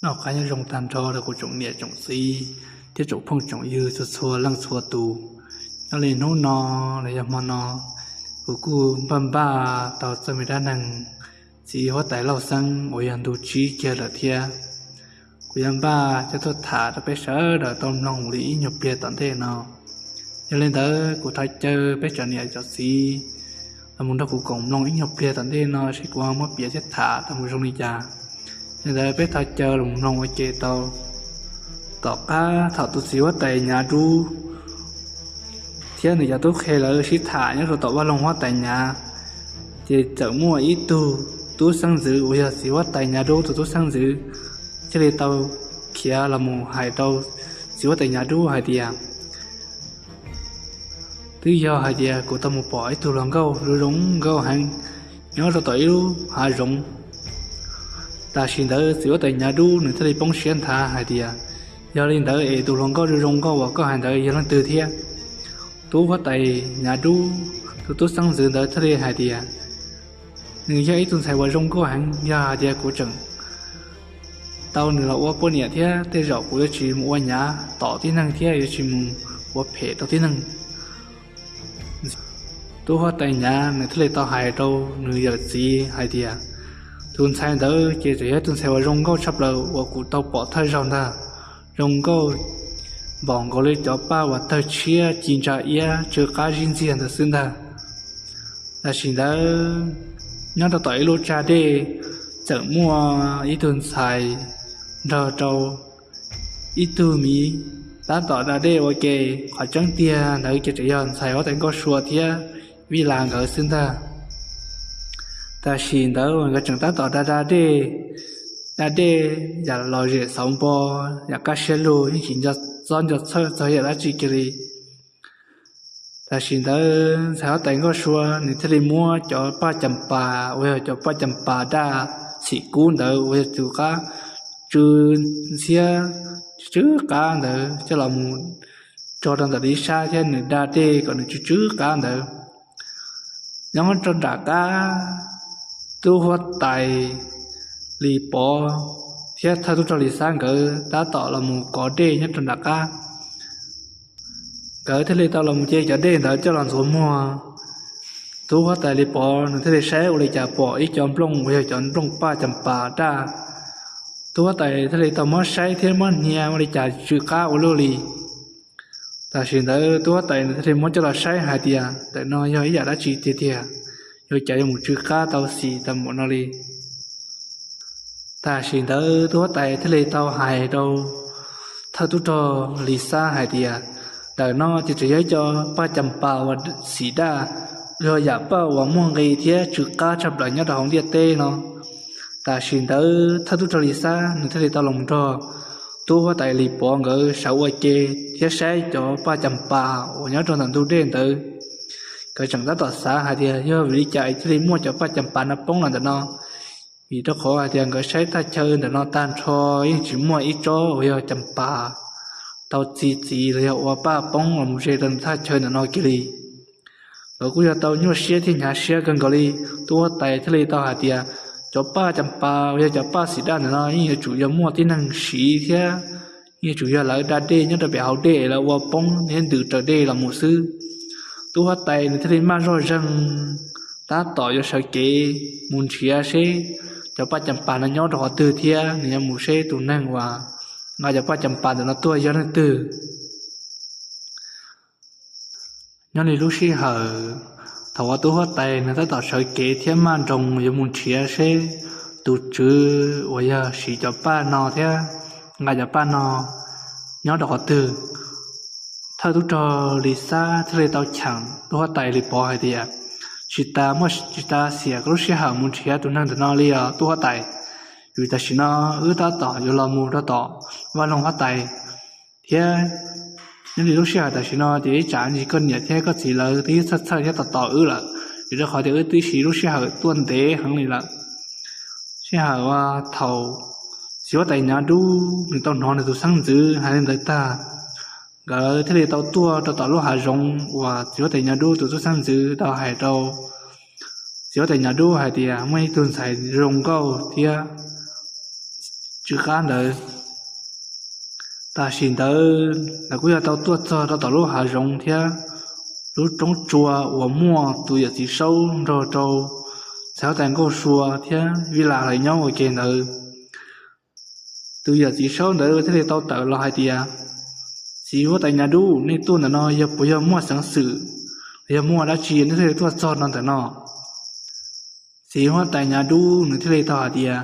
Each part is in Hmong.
Noj qab nyob zoo tag nrho rau kuv tsoom niam tsoom txiv thiab tsoom phooj tsoom ywg txhua txhua leej txhua tus. Nyob li hnub no los yog hmo no, kuv kuj npaj npaj tau txoj me dab neeg txiv huab tais Lauj Xeeb uas yog ntu tsib kiag lawm thiab. Kuv yuav npaj coj tuaj tham rau peb sawv daws tau mloog li ib nyuag pliag tom ntej no. Yog li ntawd kuv thov caw peb cov niam cov txiv los mus nrog kuv koom mloog ib nyuag pliag tom ntej no seb kuv muab piav thiab tham tau mus zoo li cas. Yog li ntawd peb thov caw los mloog ua ke tau. Tom qab thaum tus txiv huab tais Nyav Dub thiab nws cov tub qhe lawv sib tham nyob rau tom vaj loog huab tais Nyav, ces txawm muaj ib tug tub xeeb ntxwv uas yog txiv huab tais Nyav Dub tus tub xeeb ntxwv thiaj li tau khiav los mus hais rau txiv huab tais Nyav Dub hais tias, twb yog hais tias kuv tau mus pom ib tug hluas nkauj zoo zoo nkauj heev nyob rau tom ib lub hav zoov. Tam sim ntawd txiv huab tais Nyav Dub nws thiaj li poob siab nthav hais tias, yog li ntawd es tus hluas nkauj zoo zoo nkauj uas koj hais ntawd yog leej twg thiab? Tub huab tais Nyav Dub tus tub xeeb ntxwv ntawd thiaj li hais tias, nws yog ib tug ntxhais uas zoo nkauj heev, yog hais tias kuv tseem tau nws los ua poj niam thiab tej zaum kuv yuav tsis mus ua nyav tom tib neeg thiab yuav tsis mus ua phem rau tib neeg. Tub huab tais Nyav nws thiaj li tau hais rau nws yawm txiv hais tias, tus ntxhais ntawd ces tseem yog tus ntxhais uas zoo nkauj tshaj plaws uas kuv tau pom thawj zaug ntag. Zoo nkauj npaum nkaus li cov paj uas tawg tshiab ci ntsa iab tsw qab zib ntxiag ntawd xwb ntag. Tam sim ntawd nyob rau tom ib lub tsag dej txawm muaj ib tug ntxhais nrog rau ib tug miv tab tom da dej ua ke. Qhov tseeb tiag ntawd ces tseem yog ntxhais huab tais Nkauj Sua thiab Vij Las nkawd xwb ntag. Tam sim ntawd nkawd tseem tab tom da da dej, da dej yam lom zem xauv npo, yam kaj siab lug yeej tsis nco txob nco txhawj txog yam dab tsi kiag li. Tam sim ntawd ntxhais huab tais Nkauj Sua nws thiaj li muab cov paj cas pas uas yog cov paj cas pas daj txhim kub ntawd uas yog tus qab tsw ntxhiab tsw qab ntawd coj los mus tso rau ntawm li sab thiab nws da dej kom nws tsw tsw qab ntawd. Nyob rau nram qab, tub huab tais Lis Pov thiab thawj tub rog Lis Xab nkawd tab tom los mus kov dej nyob rau nram qab. Nkawd thiaj li tau los mus ce cov dej ntawd coj los ntxuav muag. Tub huab tais Lis Pov nws thiaj li saib ua li cas pom ib co nplooj uas yog cov nplooj paj cas pas daj. Tub huab tais thiaj li tau muab saib thiab muab hnia ua li cas tsw qab ua luaj li. Tam sim ntawd tub huab tais nws thiaj li muab coj los saib hais tias ntawm no yog ib yam dab tsi tiag tiag, yuav cas yuav mus tsw qab tau xim tau npaum no li. Tam sim ntawd tub huab tais thiaj li tau hais rau thawj tub rog Lis Xab hais tias, ntawm no ces tseem yog ib co paj cas pas uas xim daj, yog yam paj uas muaj nqi thiab tsw qab tshaj plaws nyob rau hauv ntiaj teb no. Tam sim ntawd thawj tub rog Lis Xab nws thiaj li tau los nrog tub huab tais Lis Pov nkawd sawv ua ke thiab saib cov paj cas pas uas nyob rau ntawm ntug dej ntawd. Nkawd tseem tab tom xav hais tias yog vim li cas thiaj li muaj cov paj cas pas no poob los ntawm no, vim rau qhov hais tias nkawd saib thaj chaw ntawm no tag nrho yeej tsis muaj ib tsob uas yog cas pas tau txi txiv los yog ua paj poob los mus ze rau thaj chaw ntawm no kiag li. Nkawd kuj yog tau nyuaj siab thiab hnyav siab kawg nkaus li. Tub huab tais thiaj li tau hais tias, Cov paj Cam Pas uas yog cov paj xim daj ntawm no yeej yuav tsum yog muaj tib neeg siv thiab yeej yuav tsum yog lawv da dej nyob rau pem hauv dej lawv ua poob thiab ntws raws dej los mus xwb. Tub huab tais nws thiaj li maj zog zeeg tab tom yuav sawv kev mus nrhiav seb cov paj Cam Pas no nyob rau qhov twg thiab nws yuav mus seb tus neeg uas nqa cov paj Cam Pas ntawm no tuaj yog leej twg. Nyob li lub sij hawm thaum uas tub huab tais nws tab tom sawv kev thiab maj nroos yuav mus nrhiav seb tus tswv uas yog siv cov paj no thiab nqa cov paj no nyob rau qhov twg, thawj tub rog Lis Xab thiaj li tau cheem tub huab tais Lis Pov hais tias, tsis tas muaj tsis tas xiam koj lub sij hawm mus nrhiav tus neeg ntawm no li os tub huab tais, vim tam sim no wb tab tom yuav los mus rau tom vaj loog huab tais thiab nyob li lub sij hawm tam sim no ces ib tsam ntsis koj niam thiab koj txiv lawv twb txhawj txhawj thiab tos tos wb lawm, vim rau qhov tias wb twb siv lub sij hawm tuaj ntev heev li lawm. Sij hawm uas thaum txiv huab tais Nyav Dub nws tau hnov nws tus xeeb ntxwv hais li ntawd tag, nkawd thiaj li tau tuaj rau tom lub hav zoov uas txiv huab tais Nyav Dub tus tub xeeb ntxwv tau hais rau txiv huab tais Nyav Dub hais tias muaj ib tug ntxhais zoo nkauj thiab tsw qab ntawd. Tam sim ntawd lawv kuj yog tau tuaj txog rau tom lub hav zoov thiab lub roob tsua uas muaj tus yawm txiv saub nrog rau ntxhais huab tais Nkauj Sua thiab Vij Lam lawv nyob ua ke ntawd. Tus yawm txiv saub ntawd thiaj li tau tawm los hais tias, txiv huab tais Nyav Dub, nej tuaj ntawm no yog puas yog muaj xeev xwm, yog muaj dab tsi nej thiaj li tuaj txog no ntawm no? Txiv huab tais Nyav Dub nws thiaj li tau hais tias,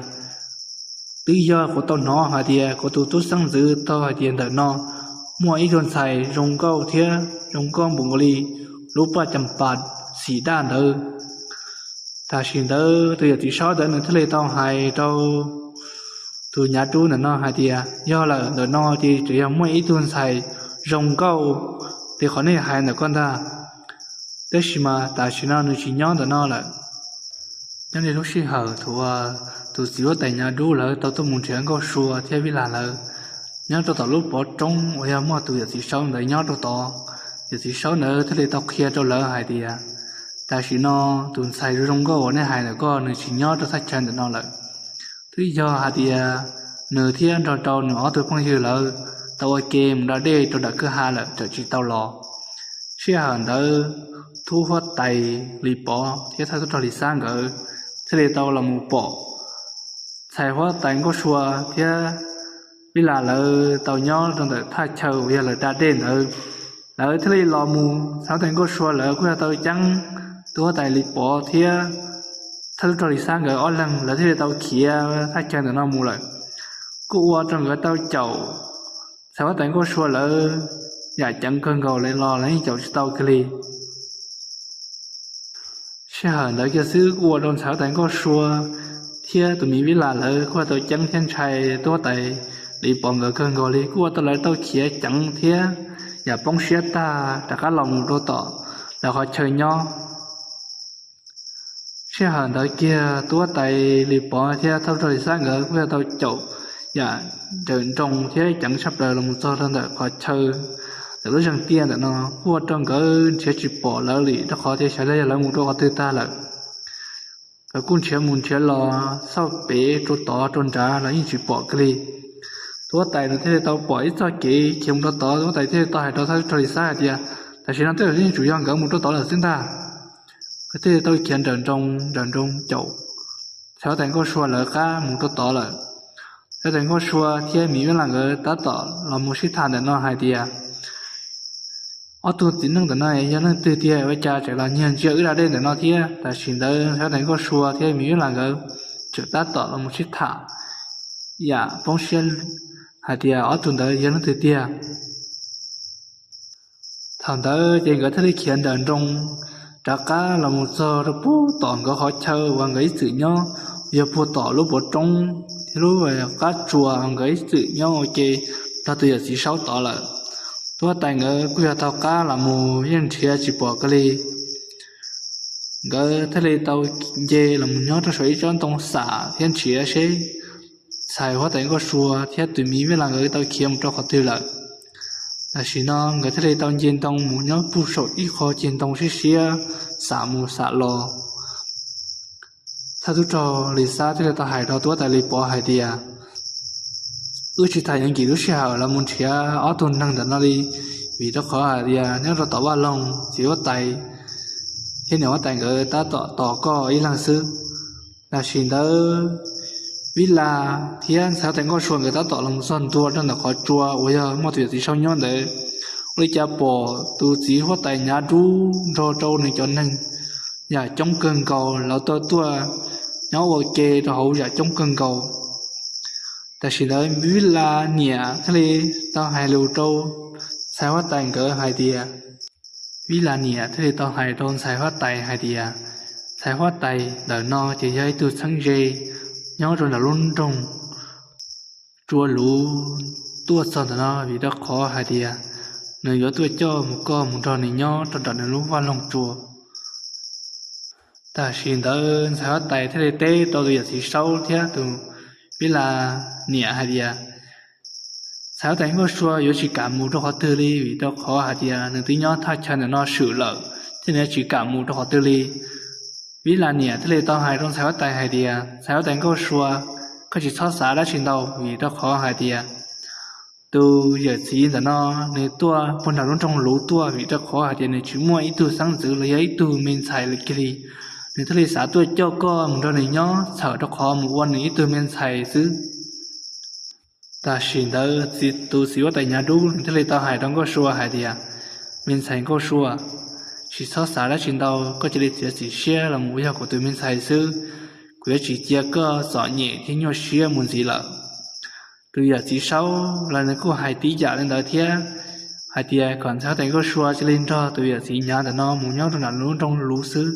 twb yog kuv tau hnov hais tias kuv tus tub xeeb ntxwv tau hais tias ntawm no muaj ib tug ntxhais zoo nkauj thiab zoo nkauj npaum nkaus li lub paj Cam Pas xim daj ntawd. Tam sim ntawd tus yawm txiv saub ntawd nws thiaj li tau hais rau tus Nyav Dub ntawm no hais tias, yog lawm, ntawm no ces tseem yog muaj ib tug ntxhais zoo nkauj li qhov nej hais ntawm ko ntag, tab sis mas tam sim no nws tsis nyob ntawm no lawm. Nyob li lub sij hawm thaum uas tus txiv huab tais Nyav Dub lawv tau tuaj mus nrhiav Nkauj Sua thiab Vij Lam lawv nyob rau tom lub pov roob uas yog muaj tus yawm txiv saub ntawd nyob rau tod, yawm txiv saub ntawd thiaj li tau qhia rau lawv hais tias, tam sim no tus ntxhais zoo nkauj uas nej hais ntawm ko nws tsis nyob rau thaj chaw ntawm no lawm. Twb yog hais tias nws thiab nrog rau nws ob tug phooj ywg lawv tau ua ke mus da dej rau nram kwj ha lawm tawm tsis tau los. Sij hawm ntawd tub huab tais Lis Pov thiab thawj tub rog Lis Xab nkawd thiaj li tau los mus pom ntxhais huab tais Nkauj Sua thiab Vij Lam lawv tau nyob rau ntawm thaj chaw uas yog lawv da dej ntawd. Lawv thiaj li los mus, ntxhais huab tais Nkauj Sua lawv kuj yog tau ceeb tub huab tais Lis Pov thiab thawj tub rog Lis Xab nkawd ob leeg, lawv thiaj li tau khiav thaj chaw ntawm no mus lawm. Kuj ua rau nkawd tau caum ntxhais huab tais Nkauj Sua lawv yam ceev kawg nkaus li los lawv yeej caum tsis tau kiag li. Sij hawm ntawd kiag xwb kuj ua rau ntxhais huab tais Nkauj Sua thiab tus miv Vij Lam lawv kuj tau ceeb thiab ntshai tub huab tais Lis Pov nkawd kawg nkaus li, kuj ua rau lawv tau khiav ceev thiab yam poob siab tag rov qab los mus rau tom lawv qhov chaw nyob. Sij hawm ntawd kiag tub huab tais Lis Pov thiab thawj tub rog Lis Xab nkawd kuj yog tau caum yam nrawm nroos thiab ceev tshaj plaws los mus txog rau ntawm qhov chaw ntawm lub zeeg tiaj ntawm no, kuj ua rau nkawd nrhiav tsis pom lawv li rau qhov tias xyov yog lawv mus rau qhov twg tag lawm. Nkawd kuj nrhiav mus nrhiav los xauj pem rau tod rau nrad los yeej tsis pom kiag li. Tub huab tais nws thiaj li tau pom ib txoj kev khiav mus rau tod, tub huab tais thiaj li tau hais rau thawj tub rog Lis Xab hais tias, tam sim no twb yeej tsuas yog nkawd mus rau tod lawm xwb ntag. Nkawd thiaj li tau khiav nrawm nroos nrawm nroos caum ntxhais huab tais Nkauj Sua lawv qab mus rau tod lawm. Ntxhais huab tais Nkauj Sua thiab miv Vij Lam nkawd tab tom los mus sib tham ntawm no hais tias, ob tug txiv neej ntawm no yog leej twg tiag, ua cas tseem los nyiag ntsia wb da dej ntawm no thiab? Tam sim ntawd ntxhais huab tais Nkauj Sua thiab miv Vij Lam nkawd tseem tab tom los mus sib tham yam poob siab hais tias ob tug ntawd yog leej twg tiag. Thaum ntawd ces nkawd thiaj li khiav nrawm nroos rov qab los mus txog rau puag tom nkawd qhov chaw uas nkawd ib txwm nyob, yog puag tom lub pov roob thiab lub qab tsua uas nkawd ib txwm nyob ua ke nrog tus yawm txiv saub tod lawm. Tub huab tais nkawd kuj yog taug qab los mus yeej nrhiav tsis pom kiag li. Nkawd thiaj li tau nce los mus nyob rau saum ib tsob ntoo xam thiab nrhiav seb ntxhais huab tais Nkauj Sua thiab tus miv Vij Lam nkawd tau khiav mus rau qhov twg lawm. Tam sim no nkawd thiaj li tau nce ntoo mus nyob puag saum ib qho ceg ntoo siab siab xam mus xam los. Thawj tub rog Lis Xab thiaj li tau hais rau tub huab tais Lis Pov hais tias, wb tsis tas yuav nkim lub sij hawm los mus nrhiav ob tug neeg ntawm no li, vim rau qhov hais tias nyob rau tom vaj loog txiv huab tais thiab niam huab tais nkawd tab tom tos koj ib leeg xwb. Tam sim ntawd Vib Las thiab ntxhais huab tais Nkauj Sua nkawd tab tom los mus txog ntua rau ntawm qhov tsua uas yog muaj tus yawm txiv saub nyob ntawd, ua li cas pom tus txiv huab tais Nyav Dub nrog rau nws cov neeg yam coob kawg nkaus lawv tuaj tuaj nyob ua ke rau hauv yam coob kawg nkaus. Tam sim ntawd Vib Las niam thiaj li tau hais lus rau ntxhais huab tais nkawd hais tias, Vib Las niam thiaj li tau hais rau ntxhais huab tais hais tias, ntxhais huab tais ntawm no ces yog ib tug txheeb ze nyob rau nram lub nroog Tsua Luv tuaj txog ntawm no vim rau qhov hais tias nws yuav tuaj coj mus koj mus nrog nws nyob rau nram nws lub vaj loog tsua. Tam sim ntawd ntxhais huab tais thiaj li teb rau tus yawm txiv saub thiab tus Vib Las niam hais tias, ntxhais huab tais Nkauj Sua yuav tsis kam mus rau qhov twg li vim rau qhov hais tias nws twb nyob thaj chaw ntawm no swm lawm thiab nws yuav tsis kam mus rau qhov twg li. Vib Las niam thiaj li tau hais rau ntxhais huab tais hais tias, ntxhais huab tais Nkauj Sua, koj tsis txhob xav dab tsi ntau vim rau qhov hais tias tus yawm txiv ntawm no nws tuaj puag nram lub nroog Luv tuaj vim rau qhov hais tias nws tsis muaj ib tug xeeb ntxwv los yog ib tug me ntxhais lawm kiag li. Nws thiaj li xav tuaj coj koj mus nrog nws nyob txhawm rau qhov mus ua nws ib tug me ntxhais xwb. Tam sim ntawd tus txiv huab tais Nyav Dub nws thiaj li tau hais rau Nkauj Sua hais tias, me ntxhais Nkauj Sua, tsis txhob xav dab tsi ntau, koj cia li txiav txim siab los mus ua yog kuv tus me ntxhais xwb. Kuv yuav tsis cia koj txom nyem thiab nyuaj siab mus ntxiv lawm. Tus yawm txiv saub los nws kuj hais tib yam li ntawd thiab, hais tias kom ntxhais huab tais Nkauj Sua cia li nrog tus yawm txiv Nyav ntawm no mus nyob rau nram lub nroog Luv xwb,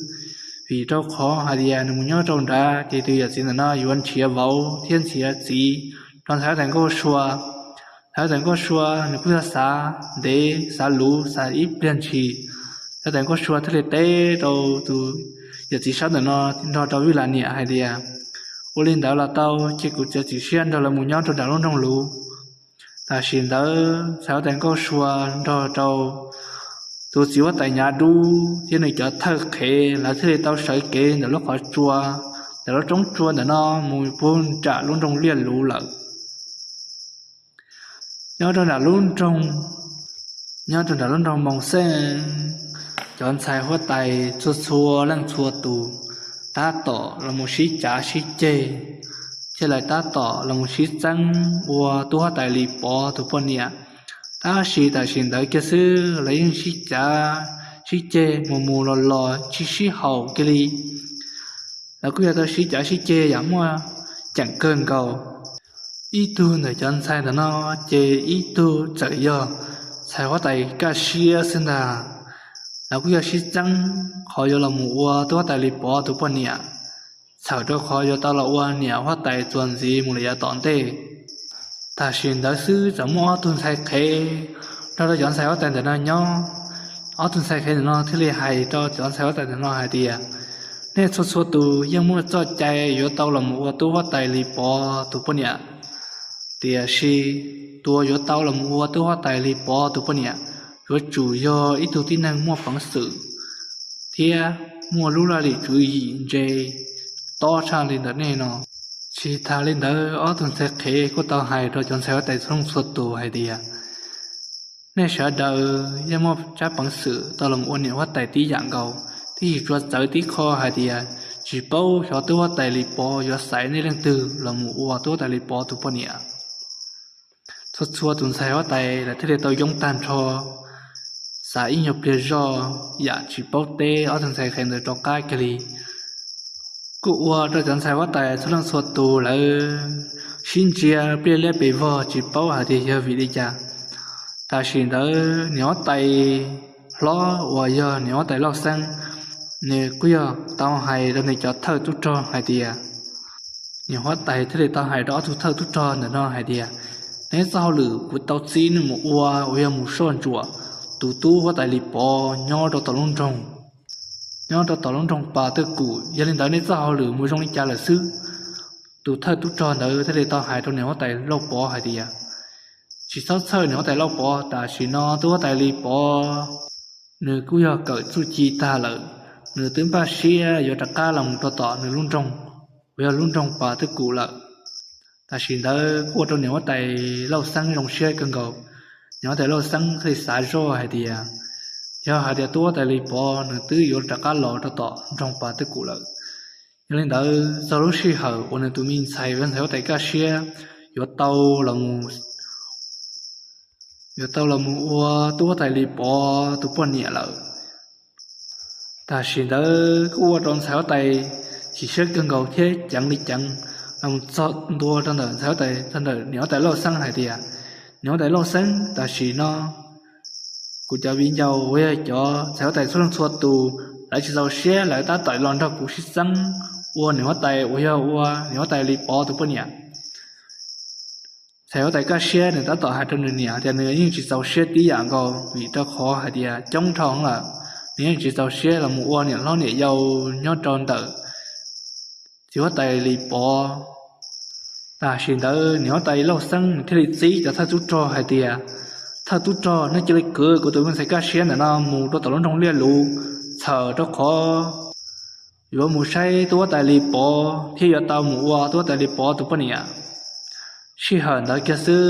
vim rau qhov hais tias nws mus nyob rau nrad ces tus yawm txiv ntawm no yuav nrhiav vauv thiab nrhiav txiv rau ntxhais huab tais Nkauj Sua. Ntxhais huab tais Nkauj Sua nws kuj yog xav ntev xav luv xav ib pliag ntshis, ntxhais huab tais Nkauj Sua thiaj li teb rau tus yawm txiv saub ntawm no nrog rau Vib Las niam hais tias, ua li ntawd los tau, cia kuv txiav txim siab nrog lawv mus nyob rau nram lub nroog Luv. Tam sim ntawd ntxhais huab tais Nkauj Sua nrog rau tus txiv huab tais Nyav Dub thiab nws cov thawj qhev lawv thiaj li tau sawv kev ntawm lub qhov tsua, ntawm lub roob tsua ntawm no mus puag nram lub nroog Liaj Luv lawm. Nyob rau nram lub nroog, nyob rau nram lub nroog Moo Xeej, cov ntxhais huab tais txhua txhua leej txhua tus tab tom los mus sib cav sib ceg, thiab lawv tab tom los mus sib txeeb ua tub huab tais Lis Pov tus poj niam. Tab sis tam sim ntawd kiag xwb lawv yeej sib cav sib ceg mus mus los los tsis sib haum kiag li. Lawv kuj yog tau sib cav sib ceg yam muaj ceem kawg nkaus. Ib tug ntawm cov ntxhais ntawm no ces ib tug txawm yog ntxhais huab tais Kaj Siab xwb ntag. Lawv kuj yog sib txeeb qhov yuav los mus ua tub huab tais Lis Pov tus poj niam, txhawm rau qhov yuav tau los ua niam huab tais txuas ntxiv mus lawm yav tom ntej. Tam sim ntawd xwb txawm muaj ob tug ntxhais qhev nrog rau cov ntxhais huab tais ntawm no nyob. Ob tug ntxhais qhev ntawm no thiaj li hais rau cov ntxhais huab tais ntawm no hais tias, nej txhua txhua tus yeej muaj txoj cai yuav tau los mus ua tub huab tais Lis Pov tus poj niam. Tiam sis tus uas yuav tau los mus ua tub huab tais Lis Pov tus poj niam yuav tsum yog ib tug tib neeg muaj peev xwm thiab muaj lub laj lim tswv yim ntse tob tshaj li ntawm nej no. Tsis tas li ntawd ob tug ntxhais qhev kuj tau hais rau cov ntxhais huab tais txhua leej txhua tus hais tias, nej sawv daws yeej muaj tsab peev xwm tau los mus ua niam huab tais tib yam nkaus, tiam sis tsuas txawv tib qho hais tias tsis paub xyov tub huab tais Lis Pov yuav xaiv nej leej twg los mus ua tub huab tais Lis Pov tus poj niam. Txhua txhua tus ntxhais huab tais lawv thiaj li tau yoob tag nrho, xav ib nyuag pliag zoj yam tsis paub teb ob tug ntxhais qhev ntawd rov qab kiag li. Kuj ua rau cov ntxhais huab tais txhua leej txhua tus lawv sib ntsia pliaj liab pes vog tsis paub hais tias yog vim li cas. Tam sim ntawd niam huab tais hlob uas yog niam huab tais Lauj Xeeb, nws kuj yog tau hais rau nws cov thawj tub rog hais tias, niam huab tais thiaj li tau hais rau ob tug thawj tub rog ntawm no hais tias, neb txoj hauj lwm kuv tau txib nej mus ua uas yog mus soj ntsuam tus tub huab tais Lis Pov nyob rau tom lub nroog, nyob rau tom lub nroog Pas Twj Kum, yog li ntawd nej txoj hauj lwm mus zoo li cas lawm xwb? Tus thawj tub rog ntawd thiaj li tau hais rau niam huab tais Lauj Pov hais tias, tsis txhob txhawj niam huab tais Lauj Pov, tam sim no tub huab tais Lis Pov nws kuj yog kawm txuj ci tag lawm, nws twb npaj siab yuav rov qab los mus rau tom nws lub nroog. uas yog lub nroog Pas Twb Kum lawm. Tam sim ntawd kuj ua rau niam huab tais Lauj Xeeb zoo siab kawg nkaus. Niam huab tais Lauj Xeeb thiaj li xav zoj hais tias, yog hais tias tub huab tais Lis Pov nws twb yuav rov qab los rau tom nroog Pas Twb Kum lawm, yog li ntawd txog lub sij hawm uas nws tus me ntxhais uas yog ntxhais huab tais Kaj Siab yuav tau los mus yuav tau los mus ua tub huab tais Lis Pov tus poj niam lawm. Tam sim ntawd kuj ua rau ntxhais huab tais chim siab kawg nkaus thiab ceev li ceev los txog ntua rau ntawm ntxhais huab tais, rau ntawm niam huab tais Lauj Xeeb hais tias, niam huab tais Lauj Xeeb, tam sim no kuv cov viv ncaus uas yog cov ntxhais huab tais txhua leej txhua tus lawv tsis txaus siab, lawv tab tom los nrog kuv sib txeeb ua niam huab tais uas yog ua niam huab tais Lis Pov tus poj niam. Ntxhais huab tais Kaj Siab nws tab tom hais rau nws niam tias nws yeej tsis txaus siab tib yam nkaus, vim rau qhov hais tias coob dhau lawm, nws yeej tsis txaus siab los mus ua niam hlob niam yau nyob rau ntawm txiv huab tais Lis Pov. Tam sim ntawd niam huab tais Lauj Xeeb nws thiaj li txib cov thawj tub rog hais tias, thawj tub rog, nej cia li kwv kuv tus me ntxhais Kaj Siab ntawm no mus rau tom lub nroog Liaj Luv, txhawm rau qhov yuav mus saib tub huab tais Lis Pov thiab yuav tau mus ua tub huab tais Lis Pov tus poj niam. Sij hawm ntawd kiag xwb,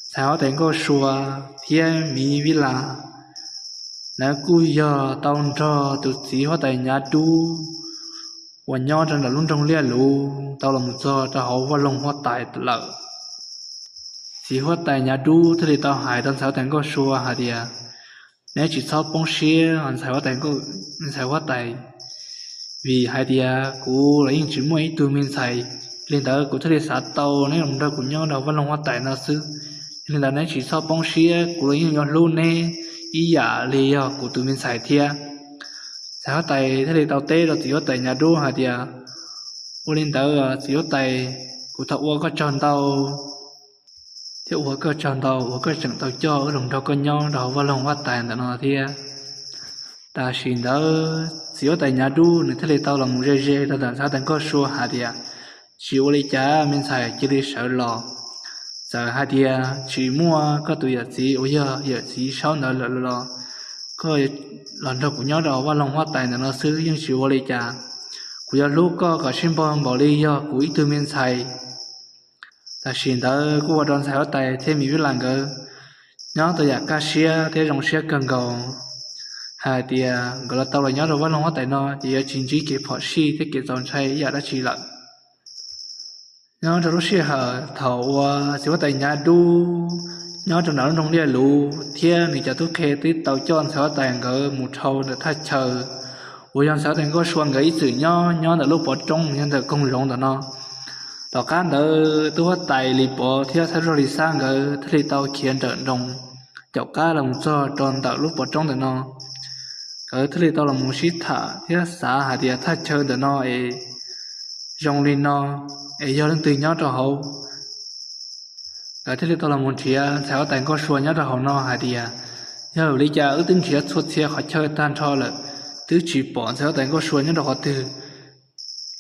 ntxhais huab tais Nkauj Sua thiab Miv Vib Las, lawv kuj yog tau nrog tus txiv huab tais Nyav Dub uas nyob rau ntawm lub nroog Liaj Luv tau los mus txog rau hauv vaj loog huab tais lawm. Txiv huab tais Nyav Dub thiaj li tau hais rau ntxhais huab tais Nkauj Sua hais tias, neb tsis txhob poob siab ntxhais huab tais, ntxhais huab tais, vim hais tias kuv los yeej tsis muaj ib tug me ntxhais, li ntawd kuv thiaj li xav tau neb los nrog kuv nyob rau vaj loog huab tais no xwb. Yog li ntawd neb tsis txhob poob siab, kuv los yeej yuav hlub neb ib yam li yog kuv tus me ntxhais thiab. Ntxhais huab tais thiaj li tau teb rau txiv huab tais Nyav Dub hais tias, ua li ntawd txiv huab tais, kuv thov ua koj tsaug ntau, thiab ua koj tsaug ntau uas koj tseem tau coj wb los nrog koj nyob rau hauv vaj loog huab tais ntawm no thiab. Tam sim ntawd txiv huab tais Nyav Dub nws thiaj li tau los mus ze ze rau ntawm ntxhais huab tais Nkauj Sua hais tias, tsis ua li cas me ntxhais, cia li sawv los. Txawm hais tias tsis muaj koj tus yawm txiv uas yog yawm txiv Saub ntawd lawm los, koj los nrog kuv nyob rau vaj loog huab tais ntawm no xwb yeej tsis ua li cas. Kuv yuav hlub koj kom sib npaug npaum li yog kuv ib tug me ntxhais. Tam sim ntawd kuj ua rau ntxhais huab tais thiab Miv Vib Las nkawd nyob tau yam kaj siab thiab zoo siab kawg nkaus, hais tias nkawd los tau los nyob rau vaj loog huab tais no ces yuav tsis ntsib kev phom sij thiab kev txaus ntshai ib yam dab tsi lawm. Nyob rau lub sij hawm thaum uas txiv huab tais Nyav Dub nyob rau nram lub nroog Liaj Luv thiab nws cov tub qhe twb tau coj ntxhais huab tais nkawd mus dhau ntawm thaj chaw uas yog ntxhais huab tais Nkauj Sua nkawd ib txwm nyob nyob ntawm lub pov roob yog ntawm koog zoov ntawm no. Tom qab ntawd tub huab tais Lis Pov thiab thawj rog Lis Xab nkawd thiaj li tau khiav nrawm nroos caum qab los txog rau ntawm lub pov roob ntawm no. Nkawd thiaj li tau los mus sib tham thiab xav hais tias thaj chaw ntawm no es zoo li no es yog leej twg nyob rau hauv. Nkawd thiaj li tau los mus nrhiav ntxhais huab tais Nkauj Sua nyob rau hauv no hais tias, yog vim li cas wb twb nrhiav txhua txhia qhov chaw tag nrho lawm, twb tsis pom ntxhais huab tais Nkauj Sua nyob rau qhov twg.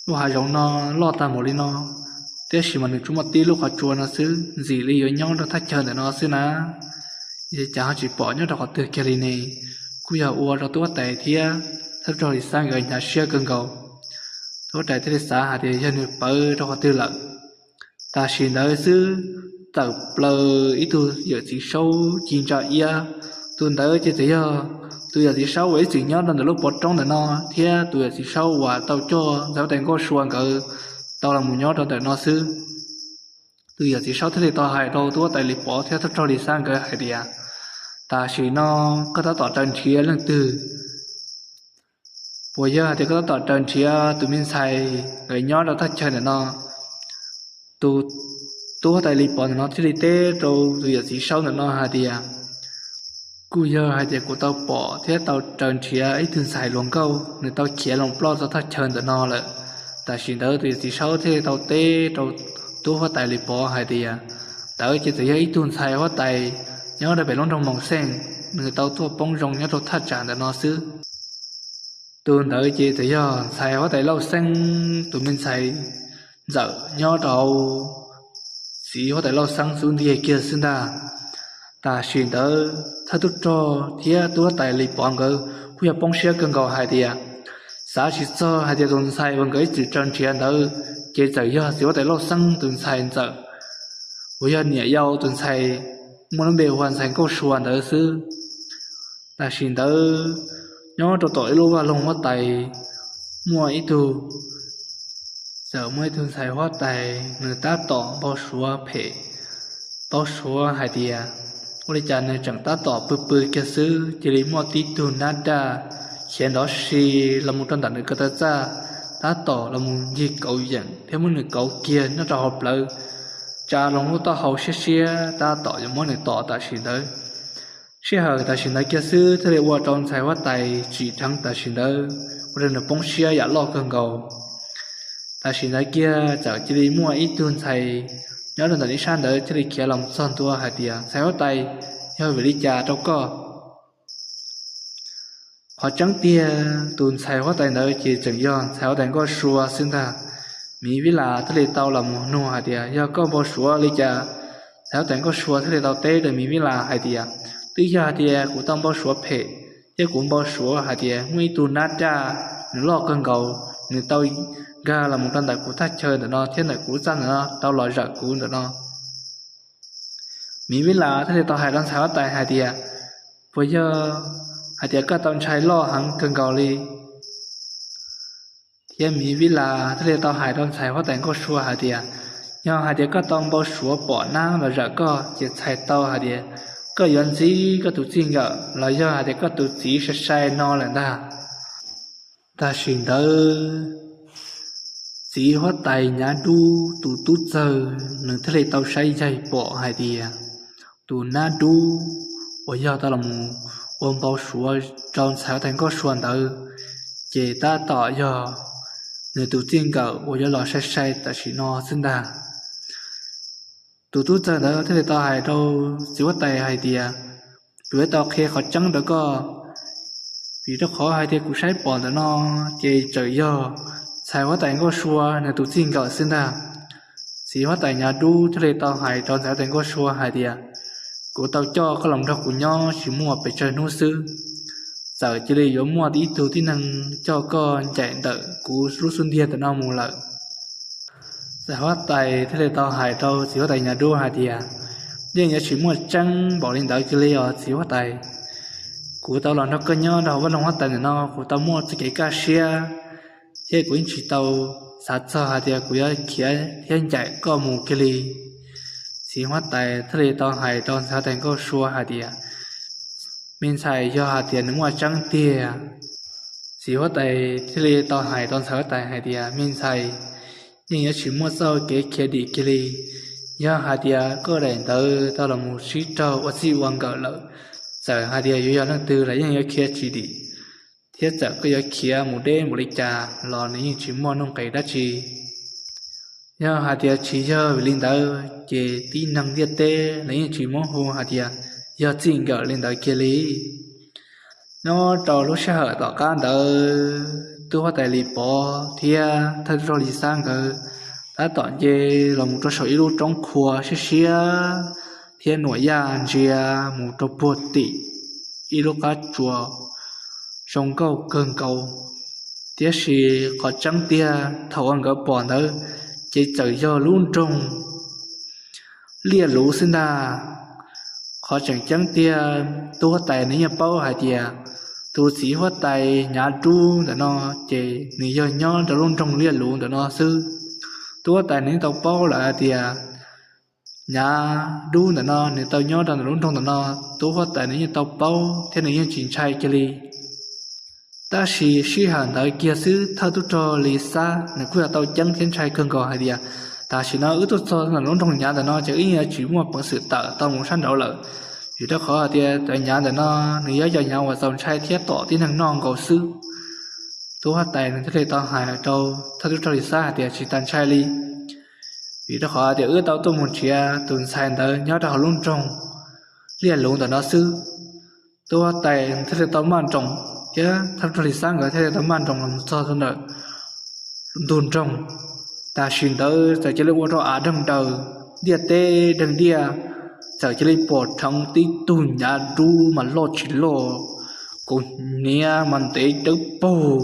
Lub hav zoov no loj tag npaum li no, tiam sis mas nws tsuas muaj tib lub qhov tsua no xwb, ntxim li yuav nyob rau thaj chaw ntawm no xwb na. Cas ho tsis pom nyob rau qhov twg kiag li ne? Kuj yog ua rau tub huab tais thiab thawj rog Lis Xab nkawd hnyav siab kawg nkaus. Tub huab tais thiaj li xav hais tias yog nws pawv rau qhov twg lawm. Tam sim ntawd xwb, tawm plaws ib tug yawm txiv saub ci ntsa iab. Tus ntawd ces txawm yog tus yawm txiv saub uas ib txwm nyob rau ntawm lub pov roob ntawm no thiab tus yawm txiv saub uas tau coj ntxhais huab tais Nkauj Sua nkawd tau los mus nyob rau ntawm no xwb. Tus yawm txiv saub thiaj li tau hais rau tub huab tais Lis Pov thiab thawj rog Lis Xab nkawd hais tias, tam sim no koj tab tom raws nrhiav leej twg? Puas yog hais tias koj tab tom raws nrhiav tus me ntxhais nkawd nyob rau thaj chaw ntawm no? Tus tub huab tais Lis Pov ntawm no thiaj li teb rau tus yawm txiv saub ntawm no hais tias, kuj yog hais tias kuv tau pom thiab tau raws nrhiav ib tug ntxhais hluas nkauj, nws tau khiav los ploj txog thaj chaw ntawm no lawm. Tam sim ntawd tus yawm txiv saub thiaj li tau teb rau tub huab tais Lis Pov hais tias, ntawd ces txawm yog ib tug ntxhais huab tais nyob rau pem lub nroog Moos Xeej, nws tau tuaj poob zoo nyob rau thaj tsam ntawm no xwb. Tus ntawd ces txawm yog ntxhais huab tais Lauj Xeeb tus me ntxhais ntxawm nyob rau txiv huab tais Lauj Xeeb xub ntiag kiag xwb ntag. Tam sim ntawd thawj tub rog thiab tub huab tais Lis Pov nkawd kuj yog poob siab kawg nkaus hais tias, Xav tsis txog hais tias tus ntxhais uas nkawd ib txwm tso nrhiav ntawd ces txawm yog txiv huab tais Lauj Xeeb tus ntxhais ntxawm, uas yog niam yau tus ntxhais muaj lub npe hu ua ntxhais Nkauj Sua ntawd xwb. Tam sim ntawd nyob rau tom ib lub vaj loog huab tais, muaj ib tug, txawm muaj ib tug ntxhais huab tais nws tab tom npau suav phem, npau suav hais tias ua li cas nws tseem tab tom pw pw kiag xwb cia li muaj tib tug nab daj khiav nrov si los mus rau ntawm nws ko taw txaj, tab tom los mus ncig kauv yeem thiab muab nws kauv kiag nyob rau hauv plawv, tsa loo lub taub hau siab siab tab tom yuav muab nws tom tam sim ntawd. Sij hawm tam sim ntawd kiag xwb thiaj li ua rau ntxhais huab tais tsim dheev tam sim ntawd ua rau nws poob siab yam loj kawg nkaus. Tam sim ntawd kiag txawm cia li muaj ib tug ntxhais nyob rau ntawm ib sab ntawd thiaj li khiav los txog ntua hais tias, Ntxhais huab tais, yog vim li cas rau koj? Qhov tseeb tiag tus ntxhais huab tais ntawd ces tseem yog ntxhais huab tais Nkauj Sua xwb ntag. Miv Vib Las thiaj li tau los mus nug hais tias, Yog koj npau suav li cas? Ntxhais huab tais Nkauj Sua thiaj li tau teb rau Miv Vib Las hais tias, Twb yog hais tias kuv tau npau suav phem, thiab kuv npau suav hais tias muaj ib tug nab daj, nws loj kawg nkaus, nws tau nkag los mus rau ntawm kuv thaj chaw ntawm no thiab ntawm kuv lub txaj ntawm no tau los zawm kuv ntawm no. Miv Vib Las thiaj li tau hais rau ntxhais huab tais hais tias, Puas yog hais tias koj tau ntshai loj heev kawg nkaus li? Thiab Miv Vib Las thiaj li tau hais rau ntxhais huab tais Nkauj Sua hais tias, Yog hais tias koj tau npau suav pom nab los zawm koj ces txhais tau hais tias koj yuav ntxib koj tus txij nkawm los yog hais tias koj tus txiv sai sai no lawm ntag. Tam sim ntawd txiv huab tais Nyav Dub tus tub txawg nws thiaj li tau saib yaig pom hais tias tus nab dub uas yog tau los ua npau suav rau ntxhais huab tais Nkauj Sua ntawd ces tab tom yog nws tus txij nkawm uas yuav los sai sai tam sim no xwb ntag. Tus tub txawg ntawd thiaj li tau hais rau txiv huab tais hais tias, Kuv yuav tau qhia qhov tseeb rau koj, vim rau qhov hais tias kuv saib pom ntawm no ces txawm yog ntxhais huab tais Nkauj Sua nws tus txij nkawm xwb ntag. Txiv huab tais Nyav Dub thiaj li tau hais rau ntxhais huab tais Nkauj Sua hais tias, Kuv tau coj koj los nrog kuv nyob tsis muaj pes tsawg hnub xwb, txawm cia li yuav muaj ib tug tib neeg coj koj ncaim ntawm kuv lub xub ntiag ntawm no mus lawm. Ntxhais huab tais thiaj li tau hais rau txiv huab tais Nyav Dub hais tias, Yeej yuav tsis muaj tseeb npaum li ntawd kiag li os txiv huab tais. Kuv tau los nrog koj nyob rau hauv vaj loog huab tais ntawm no kuv tau muaj txoj kev kaj siab, thiab kuv yeej tsis tau xav txog hais tias kuv yuav khiav thiab ncaim koj mus kiag li. Txiv huab tais thiaj li tau hais rau ntxhais huab tais Nkauj Sua hais tias, Me ntxhais, yog hais tias nws muaj tseeb tiag. Txiv huab tais thiaj li tau hais rau ntxhais huab tais hais tias, Me ntxhais, yeej yuav tsis muaj txoj kev khiav dim kiag li. Yog hais tias koj daim ntawv tau los mus sib raug ua txij ua nkawm lawm, txawm hais tias yuav yog leej twg los yeej yuav khiav tsis dim, thiab txawm koj yuav khiav mus deb npaum li cas los nws yeej tsis muaj nuj nqis dab tsi. Yog hais tias tsis yog vim li ntawd ces tib neeg ntiaj teb los yeej tsis muab hu hais tias yog txij nkawm li ntawd kiag li. Nyob rau lub sij hawm tom qab ntawd tub huab tais Lis Pov thiab thawj tub rog Lis Xab nkawd tab tom nce los mus rau saum ib lub roob qhua siab siab thiab nuam yaj ntsia mus rau puag tim ib lub qab tsuas zoo nkauj kawg nkaus. Tiam sis qhov tseeb tiag thaum uas nkawd pom ntawd ces txawm yog lub nroog Liaj Luv xwb ntag. Qhov tseem ceeb tiag tub huab tais nws yeej paub hais tias tus txiv huab tais Nyav Dub ntawm no ces nws yog nyob rau lub nroog Liaj Luv ntawm no xwb. Tub huab tais nws yeej tau paub lawm hais tias Nyav Dub ntawm no nws tau nyob rau ntawm lub nroog ntawm no, tub huab tais nws yeej tau paub thiab nws yeej tsis ntshai kiag li. Tab sis sij hawm ntawd kiag xwb thawj tub rog Lis Xab nws kuj yog tau ceeb thiab ntshai kawg nkaus hais tias tam sim no wb tuaj txog ntawm lub nroog Nyav ntawm no ces wb yeej yuav tsis muaj peev xwm tawm tau mus sab nraud lawm, vim rau qhov hais tias cov Nyav ntawm no nws yog cov Nyav uas txaus ntshai thiab tom tib neeg noj nkaus xwb. Tub huab tais nws thiaj li tau hais rau thawj tub rog Lis Xab hais tias tsis tas ntshai li, vim rau qhov tias wb tau tuaj mus nrhiav tus ntxhais ntawd nyob rau hauv lub nroog Liaj Luv ntawm no xwb. Tub huab tais thiaj li tau maj nroos thiab thawj tub rog Lis Xab nkawd thiaj li tau maj nroos los txog rau ntawm ntug nroog. Tam sim ntawd txawm cia li ua rau av deeg daws, ntiaj teb deeg diaj, txawm cia li pom dheev tib tug Nyav Dub mas loj tsis loj, kaus hniav mas ntev dawb paug,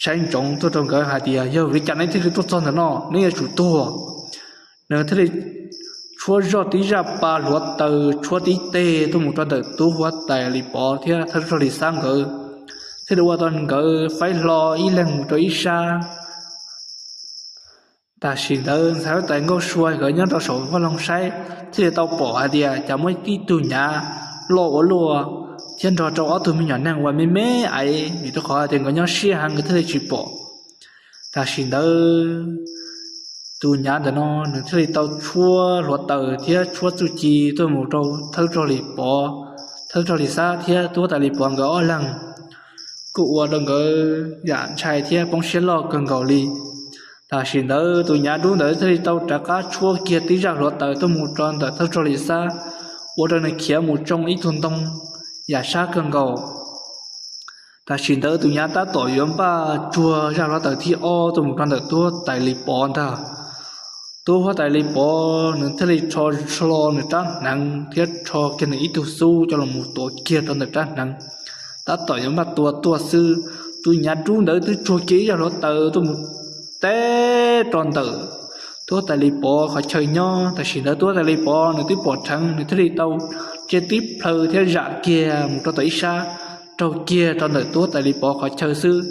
saib ntsoov tuaj rau nkawd hais tias, Yog vim li cas neb thiaj li tuaj txog ntawm no, neb yuav tsum tuag. Nws thiaj li tshuab zoj tib zaj pa hluav taws tshuab tib teg tuaj mus rau ntawm tub huab tais Lis Pov thiab thawj tub rog Lis Xab nkawd, thiaj li ua rau nkawd faib hlo ib leeg mus rau ib sab. Tam sim ntawd ntxhais huab tais Nkauj Sua nkawd nyob rau saum vaj loog saib thiaj li tau pom hais tias cas muaj tib tug nyav loj ua luaj thiab nrog rau ob tug me nyuam neeg uas me me aiv, vim rau qhov tias nkawd nyob siab heev nkawd thiaj li tsis pom. Tam sim ntawd tus nyav ntawm no nws thiaj li tau tshuab hluav taws thiab tshuab txuj ci tuaj mus rau thawj tub rog Lis Pov. Thawj tub rog Lis Xab thiab tub huab tais Lis Pov nkawd ob leeg kuj ua rau nkawd yam ntshai thiab poob siab loj kawg nkaus li. Tam sim ntawd tus nyav dub ntawd thiaj li tau rov qab tshuab kiag tib zaj hluav taws tuaj mus rau ntawm thawj tub rog Lis Xab, ua rau nws khiav mus tsoo ib tug ntoo yam sab kawg nkaus. Tam sim ntawd tus nyav tab tom yuav npaj tsuag zaj hluav taws thib ob tuaj mus rau ntawm tub huab tais Lis Pov ntag. Tub huab tais Lis Pov nws thiaj li rho hlo nws rab hneev thiab rho kiag nws ib tug xub coj los mus tuav kiag rau ntawm rab hneev, tab tom yuav npaj tua tuaj xwb, tus nyav dub ntawd twb tsuag kiag ib zaj hluav taws tuaj mus teb rau ntawm tub huab tais Lis Pov qhov chaw nyob. Tam sim ntawd tub huab tais Lis Pov nws twb pom dheev nws thiaj li tau cia tib plhaw thiab zam kiag mus rau tom ib sab, raug kiag rau ntawm tub huab tais Lis Pov qhov chaw xwb.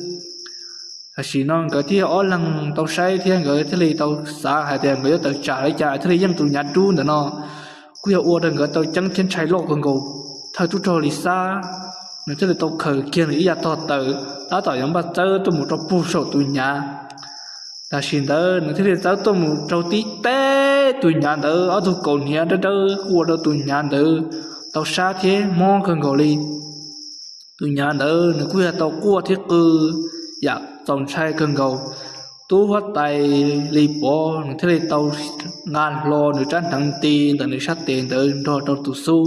Tam sim no nkawd thiaj ob leeg tau saib thiab nkawd thiaj li tau xav hais tias nkawd yuav tawm tsam li cas thiaj li yeej tus nyav dub ntawm no. Kuj yog ua rau nkawd tau ceeb thiab ntshai loj kawg nkaus. Thawj tub rog Lis Xab nws thiaj li tau khaws kiag nws ib yav tog taws tab tom yuav npaj txawb tuaj mus rau puag saum tus nyav. Tam sim ntawd nws thiaj li txawb tuaj mus raug tib teg tus nyav ntawd ob tug kaus hniav dawb dawb kuj ua rau tus nyav ntawd tau sab thiab mob kawg nkaus li. Tus nyav ntawd nws kuj yog tau quaj thiab qw yam txaus ntshai kawg nkaus. Tub huab tais Lis Pov nws thiaj li tau nqa hlo nws rab hneev nti ntawm nws sab tes ntawd nrog rau tus xub,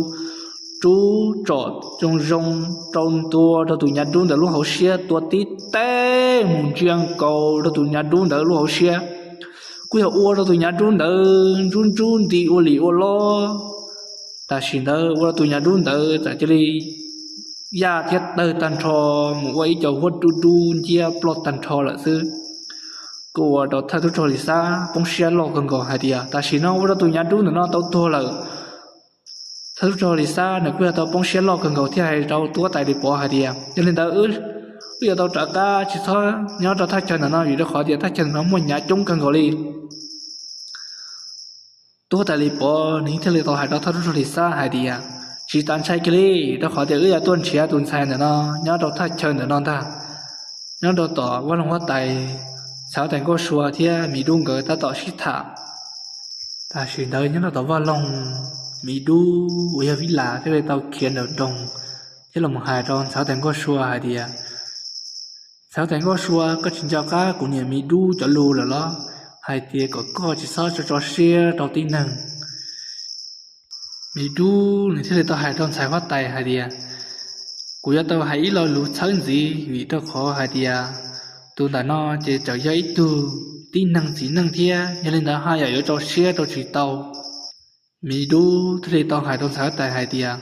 rub tsom zoo zoo rau ntua rau tus nyav dub ntawd lub hauv siab tua tib teg mus ntsia nkaus rau tus nyav dub ntawd lub hauv siab. Kuj yog ua rau tus nyav dub ntawd ntsub ntsub nti ua lim ua lob. Tam sim ntawd ua rau tus nyav dub ntawd txawm cia li yaj thiab tawg tag nrho mus ua ib co huab dub dub nciab ploj tag nrho lawm xwb. Kuj ua rau thawj tub rog Lis Xab poob siab loj kawg nkaus hais tias tam sim no ua rau tus nyav dub ntawm no tau tuag lawm. Thawj tub rog Lis Xab nws kuj yog tau poob siab loj kawg nkaus thiaj hais rau tub huab tais Lis Pov hais tias, Yog li ntawd wb yuav tau rov qab tsis txhob nyob rau thaj chaw ntawm no vim rau qhov tias thaj chaw ntawm no muaj nyav coob kawg nkaus li. Tub huab tais Lis Pov nws thiaj li tau hais rau thawj tub rog Lis Xab hais tias, Tsis tas ntshai kiag li, rau qhov tias wb yuav tuaj nrhiav tus ntxhais ntawm no nyob rau thaj chaw ntawm no ntag. Nyob rau tom vaj loog huab tais, ntxhais huab tais Nkauj Sua thiab Mim Dub nkawd tab tom sib tham. Tam sim ntawd nyob rau tom vaj loog, Mim Dub uas yog Vib Las thiaj li tau khiav nraum nroog thiab los hais rau ntxhais huab tais Nkauj Sua hais tias, Ntxhais huab tais Nkauj Sua, koj tsis nco qab kuv niam Mim Dub cov lus lawm los? Hais tias kom koj tsis txhob tso tso siab rau tib neeg. Mim Dub nws thiaj li tau hais rau ntxhais huab tais hais tias, Kuv yuav tau hais ib lo lus txhawb ntxiv vim rau qhov hais tias tus ntawm no ces tseem yog ib tug tib neeg txiv neej thiab, yog li ntawd haj yam yuav tso siab rau tsis tau. Mim Dub thiaj li tau hais rau ntxhais huab tais hais tias,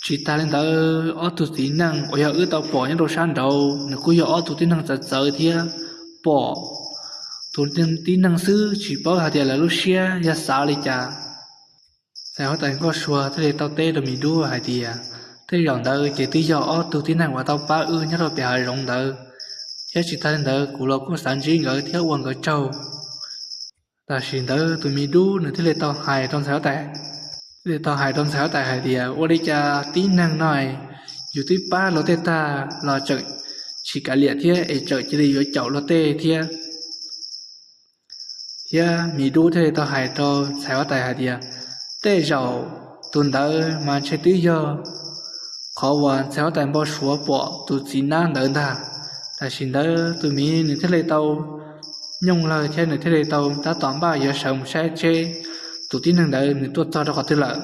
Tsis tas li ntawd ob tug txiv neej uas yog wb tau pom nyob rau sab nraud nws kuj yog ob tug tib neeg txawv txawv thiab, pom tus tib neeg xwb tsis paub hais tias lawv lub siab yog xav li cas. Ntxhais huab tais Nkauj Sua thiaj li tau teb rau Mim Dub hais tias, Tej zaum ntawd ces twb yog ob tug tib neeg uas tau pab wb nyob rau pem hav zoov ntawd, thiab tsis tas li ntawd kuv los kuj xav ntsib nkawd thiab ua nkawd tsaug. Tam sim ntawd tus Mim Dub nws thiaj li tau hais rau ntxhais huab tais, thiaj li tau hais rau ntxhais huab tais hais tias, Ua li cas tib neeg no yus twb pab luag tej tag los tseem tsis kav liam thiab es tseem cia li yuav caum luag tej thiab? Thiab Mim Dub thiaj li tau hais rau ntxhais huab tais hais tias, Tej zaum tus ntawd mas ntshe twb yog qhov uas ntxhais huab tais npau suav pom tus txiv nab ntawd ntag. Tam sim ntawd tus Mim nws thiaj li tau nyooj lawg thiab nws thiaj li tau tab tom npaj yuav sawv mus saib seb tus tib neeg ntawd nws tuaj txog rau qhov twg lawm.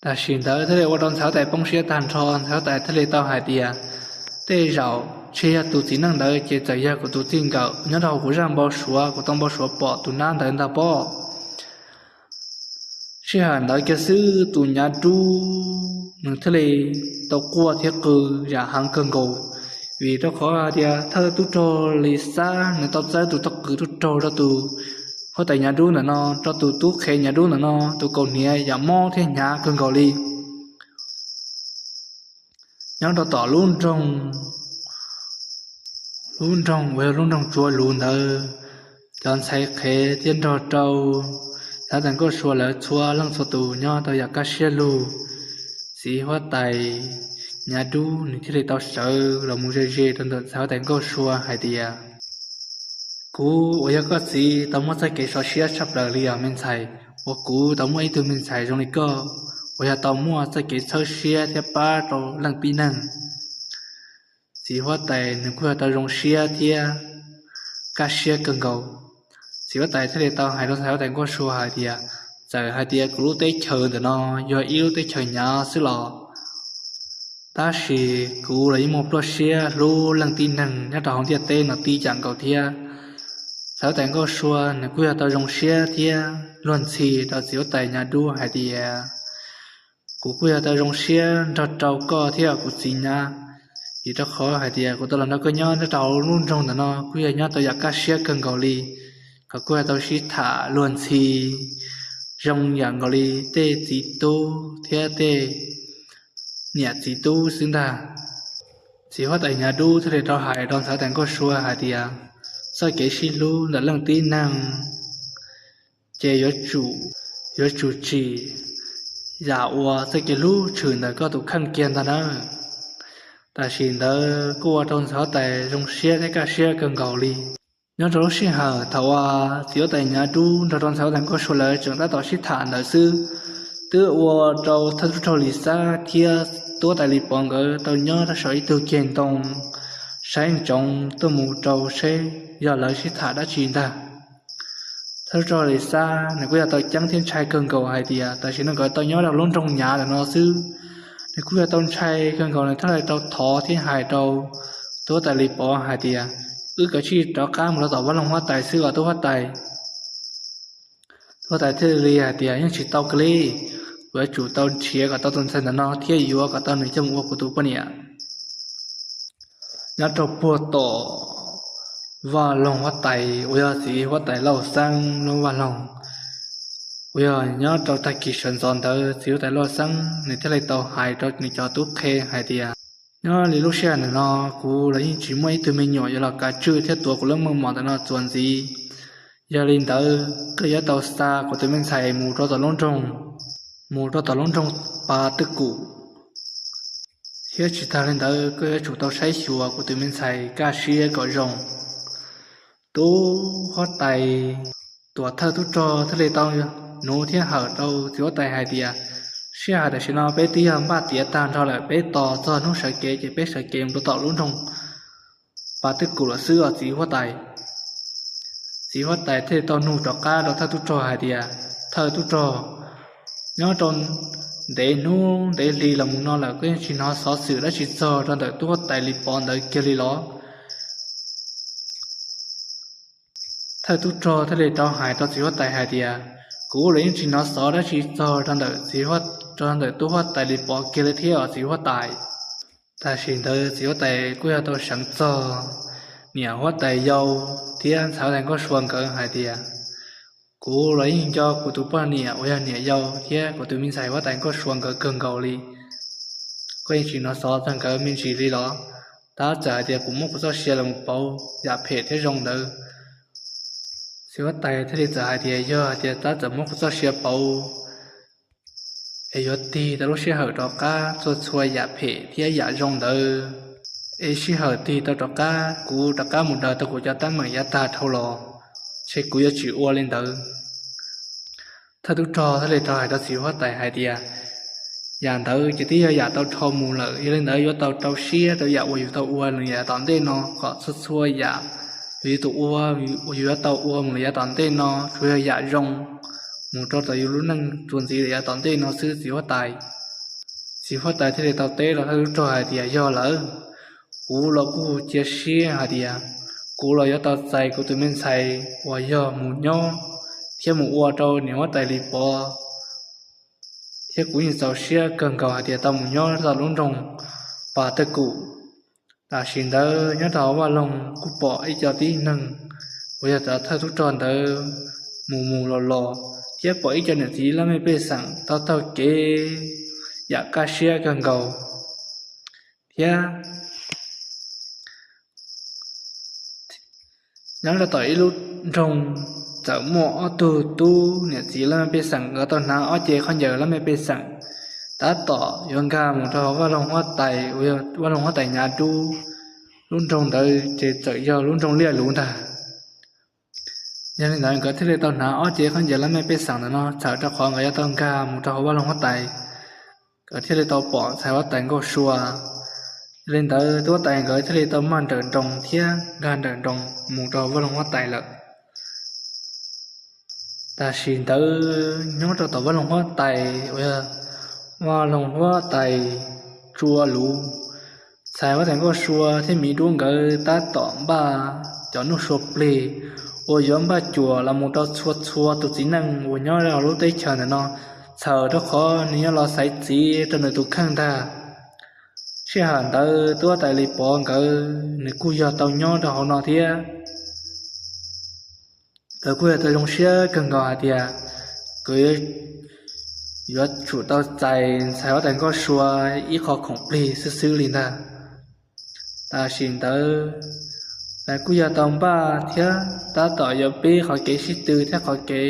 Tam sim ntawd thiaj li ua rau ntxhais huab tais poob siab tag nrho, ntxhais huab tais thiaj li tau hais tias, Tej zaum ntshe yog tus txiv neej ntawd ces txawm yog kuv tus txij nkawm nyob rau hauv kuv zaj npau suav, kuv tau npau suav pom tus nab ntawd ntag pob. Sij hawm ntawd kiag xwb tus nyav dub nws thiaj li tau quaj thiab qw yam heev kawg nkaus, Vim rau qhov hais tias thawj tub rog Lis Xab nws tau txawb tus tub qhe tub rog rau tus huab tais Nyav Dub ntawm no, rau tus tub qhe Nyav Dub ntawm no tus kaus hniav yam mob thiab hnyav kawg nkaus li. Nyob rau tom lub nroog, lub nroog uas yog lub nroog Tsua Luv ntawd, cov ntxhais qhev thiab nrog rau huab tais Nkauj Sua lawv txhua leej txhua tus nyob tau yam kaj siab lug. Txiv huab tais Nyav Dub nws thiaj li tau sawv los mus ze ze rau ntawm ntxhais huab tais Nkauj Sua hais tias, kuv uas yog koj txiv tau muaj txoj kev sov siab tshaj plaws li os me ntxhais, uas kuv tau muaj ib tug me ntxhais zoo li koj uas yog tau muaj txoj kev txhawb siab thiab pab rau leej tib neeg. Txiv huab tais nws kuj yog tau zoo siab thiab kaj siab kawg nkaus. Txiv huab tais thiaj li tau hais rau ntxhais huab tais Nkauj Sua hais tias, txawm hais tias kuv lub teb chaws ntawm no yog ib lub teb chaws hnyav xwb los, tab sis kuv los yeej muaj pluaj siab hlub leej tib neeg nyob rau hauv ntiaj teb no tib yam nkaus thiab. Ntxhais huab tais Nkauj Sua nws kuj yog tau zoo siab thiab luag ntxhi rau txiv huab tais Nyav Dub hais tias, kuv kuj yog tau zoo siab nrog rau koj thiab kuv txiv nyab, vim rau qhov hais tias kuv tau los nrog koj nyob nyob rau hauv lub nroog ntawm no kuj yog nyob tau yam kaj siab kawg nkaus li. Koj kuj yog tau sib tham luag ntxhi zoo yam nkaus li tej txiv tub thiab tej niam txiv tub xwb ntag. Txiv huab tais Nyav Dub thiaj li rov hais rau ntxhais huab tais Nkauj Sua hais tias, txoj kev sib hlub ntawm leej tib neeg ces yuav tsum tsim yam uas txoj kev hlub tshwm ntawm koj tus kheej kiag ntag nawb. Tam sim ntawd kuj ua rau ntxhais huab tais zoo siab thiab kaj siab kawg nkaus li. Nyob rau lub sij hawm thaum uas txiv huab tais Nyav Dub nrog rau ntxhais huab tais Nkauj Sua lawv tseem tab tom sib tham ntawd xwb, twb ua rau thawj tub rog Lis Xab thiab tub huab tais Lis Pov nkawd tau nyob rau saum ib tug ceg ntoo saib ntsoov tuaj mus rau seb yog lawv sib tham dab tsi ntag. Thawj tub rog Lis Xab nws kuj yog tau ceeb thiab ntshai kawg nkaus hais tias tam sim no nkawd tau nyob rau lub nroog hnyav ntawm no xwb. Nws kuj yog tau ntshai kawg nkaus, nws thiaj li tau thov thiab hais rau tub huab tais Lis Pov hais tias, wb kav tsij rov qab mus rau tom vaj loog huab tais xwb os tub huab tais. Tub huab tais thiaj li hais tias, yeej tsis tau kiag li, kuv yuav tsum tau nrhiav kom tau tus ntxhais ntawm no thiab yuav kom tau nws coj mus ua kuv tus poj niam. Nyob rau puag tom vaj loog huab tais uas yog txiv huab tais Lauj Xeeb lub vaj loog, uas yog nyob rau tag kis sawv ntxov ntawd txiv huab tais Lauj Xeeb nws thiaj li tau hais rau nws cov tub qhe hais tias, nyob li lub sij hawm ntawm no kuv los yeej tsis muaj ib tug me nyuam yuav los kav tswj thiab tuav kuv lub meej mom ntawm no txuas ntxiv. Yog li ntawd koj yuav tau xa kuv tus me ntxhais mus rau tom lub nroog, mus rau tom lub nroog Pas Twj Kum, thiab tsis tag li ntawd koj yuav tsum tau saib xyuas kuv tus me ntxhais kaj siab kom zoo. Tub huab tais, tuam thawj tub rog thiaj li tau nuv thiab hawm rau txiv huab tais hais tias, sij hawm tam sim no peb twb yog npaj tiav tag nrho lawm, peb tos txog hnub sawv kev ces peb sawv kev mus rau tom lub nroog Pas Twj Kum lawm xwb os txiv huab tais. Txiv huab tais thiaj li tau nug rov qab rau thawj tub rog hais tias, thawj tub rog, nyob rau ntev hnub ntev hli los mus no lawm koj yeej tsis hnov xov xwm dab tsi txog rau ntawm tub huab tais Lis Pov ntawd kiag li los? Thawj tub rog thiaj li rov hais rau txiv huab tais hais tias, kuv los yeej tsis hnov xov dab tsi txog rau ntawm txiv, rau ntawm tub huab tais Lis Pov kiag li thiab os txiv huab tais. Tam sim ntawd txiv huab tais kuj yog tau seev txog niam huab tais yau thiab ntxhais huab tais Nkauj Sua nkawd hais tias, kuv los yeej nco kuv tus poj niam uas yog niam yau thiab kuv tus me ntxhais huab tais Nkauj Sua nkawd kawg nkaus li. Koj yeej tsis hnov xov txog nkawd me ntsis li los? Tab txawm hais tias kuv muab kuv txoj sia los pauv yam phem thiab zoo ntawd. Txiv huab tais thiaj li txawm hais tias, yog hais tias tab txawm muab kuv txoj sia pauv es yuav tig tau lub sij hawm rov qab txhua txhua yam phem thiab yam zoo ntawd, es sij hawm tig tau rov qab kuv rov qab mus daws tau kuv cov teeb meem yav tag dhau los, ces kuv yuav tsis ua li ntawd. Thawj tub rog thiaj li rov hais rau txiv huab tais hais tias, yam ntawd ces twb yog yam tau dhau mus lawm, yog li ntawd yuav tau rau siab rau yam uas yus tau ua lawm yav tom ntej no, kom txhua txhua yam yus yuav tau ua, yus yuav tau ua mus lawm yav tom ntej no tsuas yog yam zoo mus rau tom yus lub neej txuas ntxiv lawm yav tom ntej no xwb txiv huab tais. Txiv huab tais thiaj li tau teb rau thawj tub rog hais tias, yog lawm, kuv los kuj cia siab hais tias kuv los yuav tau txais kuv tus me ntxhais uas yog mus nyob thiab mus ua rau niam huab tais Lis Pov, thiab kuv yeej txaus siab kawg nkaus hais tias tau mus nyob rau lub nroog Pas Twj Kum. Tam sim ntawd nyob rau hauv vaj loog kuj pom ib co tib neeg uas yog cov thawj tub rog ntawd mus mus los los, thiab pom ib co niam txiv laj mej pej xeem taug taug kev yam kaj siab kawg nkaus thiab. Nyob rau tom ib lub nroog txawm muaj ob tug tub niam txiv laj mej pej xeem nkawd tau hnav ob ce khaub ncaws laj mej pej xeem, tab tom yuav nkag mus rau vaj loog huab tais uas yog vaj loog huab tais nyav dub. Lub nroog ntawd ces txawm yog lub nroog Liaj Luv ntag. Yog li ntawd nkawd thiaj li tau hnav ob ce khaub ncaws laj mej pej xeem ntawm no txhawm rau qhov nkawd yuav tau nkag mus rau hauv vaj loog huab tais, nkawd thiaj li tau pom ntxhais huab tais Nkauj Sua. Yog li ntawd tub huab tais nkawd thiaj li tau maj nrawm nroos thiab nkag nrawm nroos mus rau vaj loog huab tais lawm. Tam sim ntawd nyob rau tom vaj loog huab tais uas yog vaj loog huab tais Tsua Luv, ntxhais huab tais Nkauj Sua thiab miv duab nkawd tab tom npaj cov nuj sua plig uas yuav npaj cuam los mus rau txhua txhua tus txiv neej uas nyob rau lub teb chaws ntawm no, txhawm rau qhov nws yuav los xaiv txiv rau nws tus kheej ntag. Sij hawm ntawd tub huab tais Lis Pov nkawd nws kuj yog tau nyob rau hauv no thiab. Nkawd kuj yog tau zoo siab kawg nkaus hais tias nkawd yuav tsum tau txais ntxhais huab tais Nkauj Sua ib qho khoom plig xwb xwb li ntag. Tam sim ntawd lawv kuj yog tau npaj thiab tab tom yuav pib qhov kev sib tw thiab qhov kev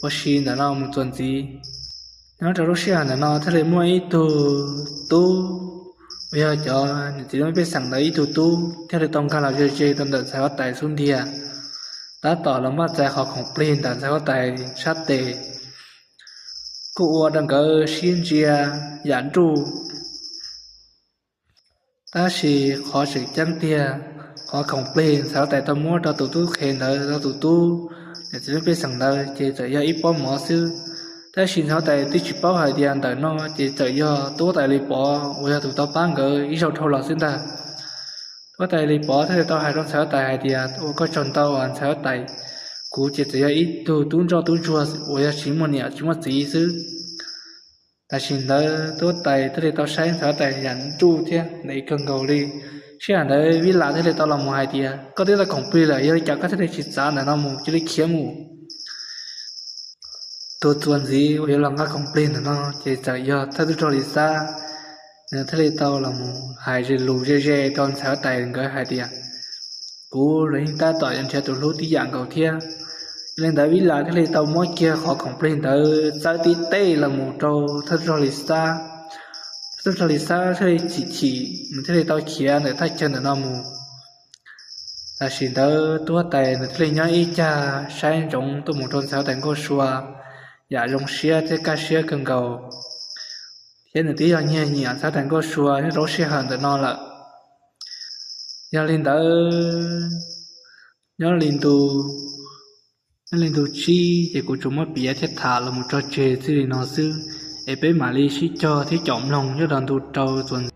ua si ntawm no mus txuas ntxiv. Nyob rau lub sij hawm ntawm no thiaj li muaj ib tug tub uas yog cov niam txiv laj mej pej xeem ntawd ib tug tub thiaj li tau nkag los ze ze rau ntawm ntxhais huab tais xub ntiag, tab tom los npaj txais qhov khoom plig ntawm ntxhais huab tais sab tes, kuj ua rau nkawd sib ntsia yam nruj. Tab sis qhov tseem ceeb tiag, qhov khoom plig ntxhais huab tais tau muab rau tus tub qhe ntawd rau tus tub niam txiv laj mej pej xeem ntawd ces txawm yog ib pob mov xwb. Tab sis ntxhais huab tais twb tsis paub hais tias ntawm no ces txawm yog tub huab tais Lis Pov uas yog tus tau pab nkawd ib zaug dhau los xwb ntag. Tub huab tais Lis Pov thiaj li tau hais rau ntxhais huab tais hais tias, ua koj tsaug ntau ntxhais huab tais, kuv ces txawm yog ib tug tub ntsoj tub ntsuag uas yog tsis muaj niam tsis muaj txiv xwb. Tam sim ntawd tub huab tais thiaj li tau saib ntxhais huab tais yam nruj thiab ntev kawg nkaus li. Sij hawm ntawd Vij Lam thiaj li tau los mus hais tias, koj twb tau khoom plig lawm, yog li cas koj thiaj li tsis txav ntawm no mus, cia li khiav mus. Tus txuas ntxiv uas yuav los nqa khoom plig ntawm no ces txawm yog thawj tub rog Lis Xab. Nws thiaj li tau los mus hais lus ze ze rau ntxhais huab tais nkawd hais tias, kuv los yeej tab tom yuav nrhiav tus hlub tib yam nkaus thiab. Yog li ntawd Vij Lam thiaj li tau muab kiag qhov khoom plig ntawd txawb tib teb los mus rau thawj tub rog Lis Xab. Thawj tub rog Lis Xab thiaj li chim chim, nws thiaj li tau khiav ntawm thaj chaw ntawm no mus. Tam sim ntawd tub huab tais nws thiaj li nyob ib cag saib ntsoov tuaj mus rau ntxhais huab tais Nkauj Sua yam zoo siab thiab kaj siab kawg nkaus, thiab nws twb yog nyiag nyiam ntxhais huab tais Nkauj Sua nyob rau lub sij hawm ntawm no lawm. Yog li ntawd, nyob li ntu, nyob li ntu tsib ces kuv tsuas muab piav thiab tham los mus tso tseg txij li no xwb, es peb mam li sib cog thiab caum mloog nyob rau ntu rau txuas